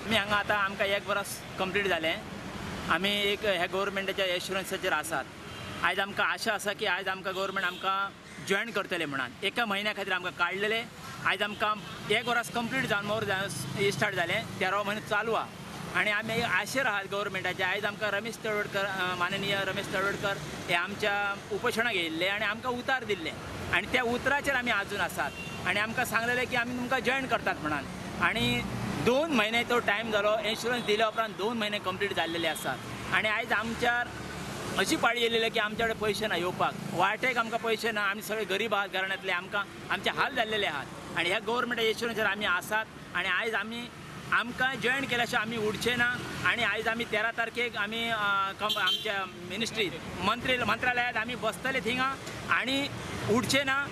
आमी हांगा आतां आमकां एक वरस कंप्लीट जालें. आमी एक ह्या गव्हर्मेंटाच्या एश्युरन्साचेर आसात. आयज आमकां आशा आसा की आयज आमकां गव्हर्मेंट आमकां जॉयन करतले म्हणून एका म्हयन्या खातीर आमकां काडलेले. आयज आमकां एक वरस कंप्लीट जावन मोर स्टार्ट जालें, 13वो म्हयनो चालू आहा आनी आमी आशेर आहात गव्हर्मेंटाचे. आयज आमकां रमेश तळवडकर, माननीय रमेश तळवडकर हे आमच्या उपोशणाक येयल्ले आनी आमकां उतार दिल्ले आनी त्या उतराचेर आमी आजून आसात आनी आमकां सांगलेलें की आमी तुमकां जॉयन करतात म्हणून. आनी 2 म्हयने तो टायम जालो, इन्शुरन्स दिल्या उपरांत 2 म्हयने कंप्लीट जाल्लेले आसात आनी आयज आमच्यार अशी पाळी येयलेली की आमच्या कडेन पयशे ना येवपाक, वाटेक आमकां पयशे ना. आमी सगळे गरीब आहात घराण्यांतले, आमकां आमचे हाल जाल्लेले आहात आनी ह्या गव्हर्मेंट इन्शुरन्साचेर आमी आसात आनी आयज आमी आमकां जॉयन केल्या शिवाय आमी उडचे ना. आनी आयज आमी 13 तारखेक आमी आमच्या मिनिस्ट्रीत मंत्रालयात आमी बसतले थिंगा आनी उडचे ना.